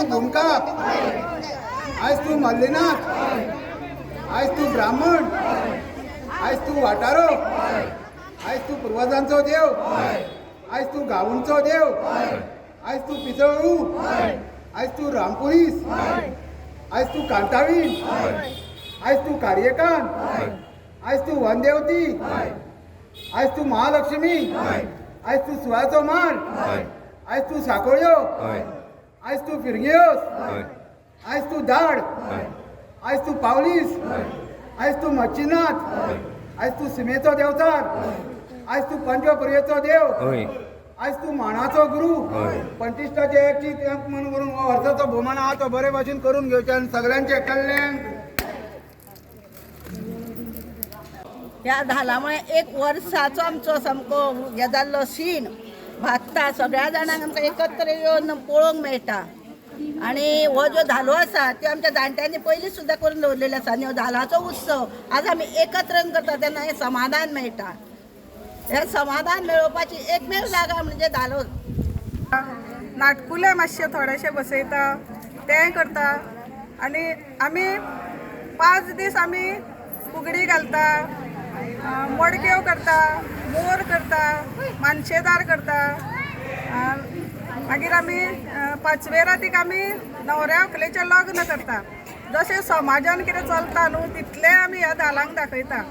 तूं भूमकाप, आयज तूं मल्लीनाथ, आयज तूं ब्राह्मण, आयज तूं वाटारो, आयज तूं पुर्वजांचो देव, आयज तूं गांवचो देव, आयज तूं पिसळू, आयज तूं रामपुरीस, आयज तूं कांतावीण, आयज तूं कार्यकान, आयज तूं वनदेवती, आयज तूं महालक्ष्मी, आयज तूं सुवाचो मान, आयज तूं साकोळ्यो, आयज तूं फिरगियोस, आयज तूं दाड, आयज तूं पावलीस, आयज तूं मच्छिनाथ, आयज तूं सिमेचो देवचार, आयज तूं पंचपुरयेचो देव, आयज तूं माणाचो गुरू. पंचिश्टाचे एकची म्हणून करून हो वर्साचो भोवमान आहा तो बरे भाशेन करून घेवचे आनी सगळ्यांचे कल्याण. ह्या धालामुळे एक वर्साचो आमचो सामको हे जाल्लो सीन भागता. सगळ्या जाणांक आमकां एकत्र येवन पळोवंक मेळटा. आनी हो जो धालो आसा त्यो आमच्या जाणट्यांनी पयलीं सुद्दां करून दवरलेले आसा. आनी हो धालाचो उत्सव आज आमी एकत्र करता तेन्ना हें समाधान मेळटा. हें समाधान मेळोवपाची एकमेव जागा म्हणजे धालो. नाटकुले मातशे थोडेशे बसयता, तें करता. आनी आमी 5 दीस आमी फुगडी घालता, मडक्यो करता, मोर करता, मानशेदार करता. मागीर आमी पांचवे रातीक आमी न्हवऱ्या व्हंकलेचें लग्न करता. जशें समाजान कितें चलता न्हू तितलें आमी ह्या धालांक दाखयता.